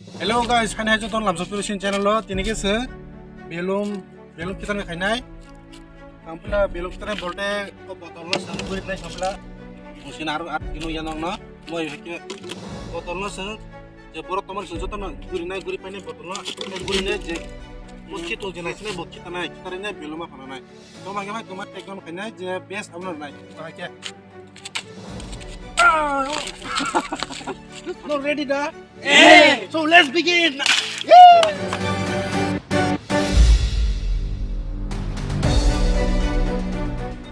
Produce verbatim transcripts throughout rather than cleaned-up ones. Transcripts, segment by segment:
Hello guys, hani hai joto lamsa piro sin channel o tini ke se belum belum kita ne khainai. Sampla belum kita ne bolte ko botol lo sang guri nai sampla. Musin aru at kino ya nong no. Moi hake botol lo sang je borok tomar sin joto no guri nai guri paine botol lo guri ne je. Mo khito je nai sine bo khita nai khita ne belum ma khana nai. Toma ke mai toma take down khainai je best abno nai. Toma ke. No ready da? Eh! So let's begin.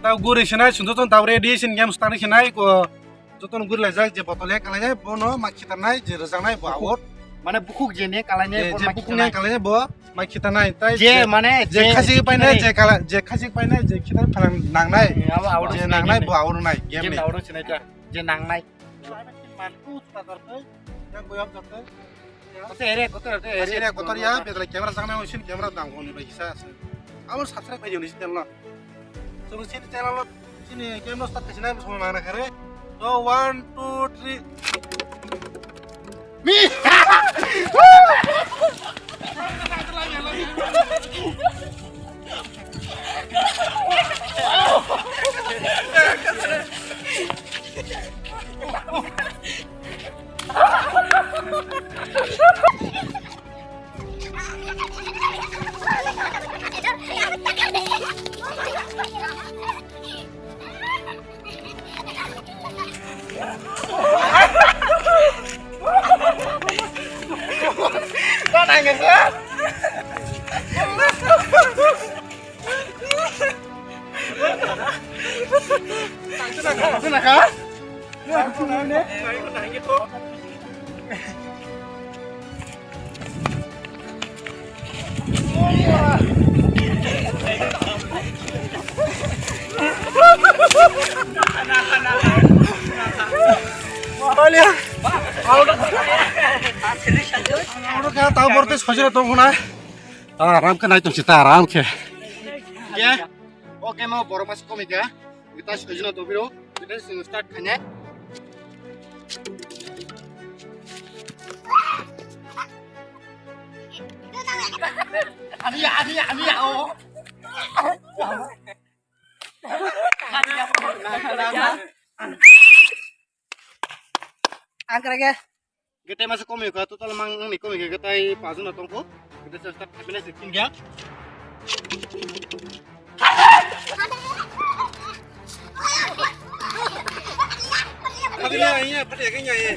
Tau guri sinai sunto ton tau ready sin game start sinai ko joton guri laijak je botol ya kalai bono ma khitanai je rwjaknai bo out. Mane bukhuk je ne kalai ne je bukhuk ne kalai bo. Mai khita nai, tai je, je, mane, je je, khasi pai nai, je kala, je khasi pai nai, je khita phalang nang nai. Eh, abo, abo je sinai nang nai, nai. Bo abo nai, game game ni. Abo sinai ta, je nang nai. Man tu ta kar tai, yang boyam kar tai. Ase ere kotor, ase ere kotor ya, bedra camera sang nai, sin camera dang honi bai kisa ase. Abo subscribe bai joni sin lo. Chwng chini channel o chini game no start khaisina bwswk nangna kha re. So one, two, three. Mi. Tau borte sojra tong khuna. Aram khe nai tong sita aram khe. Ya. Oke, mau borok mas komika. Kita sojra tong biro. Kita start khanya. Ani ani ani oh. Angkara ke. Gete masa komi ka total mang ni komi ke getai pajuna tongko. Gete sa start happiness king ya. Pati ya, iya, pati ya, kenya ya.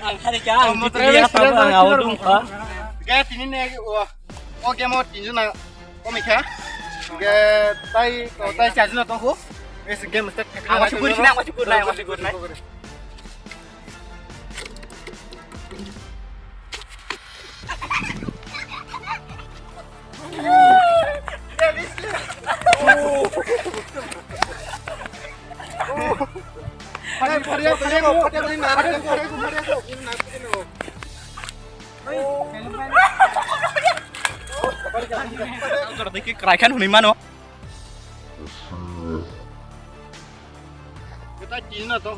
Ang hari ka, ang motor ya, ang awal dong ka. Ga tini ne, o, o game o tinju na, komi kha. Ga tai, tai charge na tongko. Es game start. Ang masih guri na, ang masih guri na, ang masih guri na. Krai khan hwnwi mano. Kita kina to.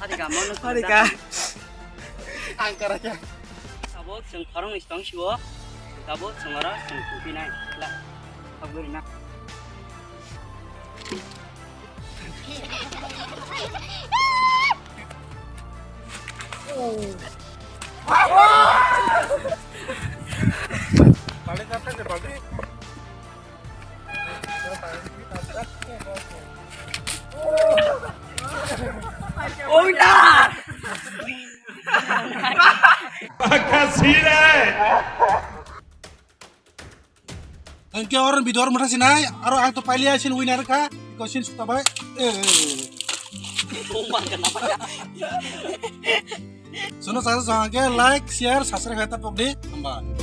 Harika, mono harika. Ang kara kya? Tabuk chwng khoroknwi tong sio. Tabuk chwng oro chwng tongpinai. La, tabuk na. Oida! Akasire! Thank you, orang bidor mata sinai, aro ang to palia sin winner ka, ko sin suta bai. Eh. Oh, makan apa ya? Chwngno chajak chwng hwnkhe like, share, subscribe khai ta pokdi. Hambai.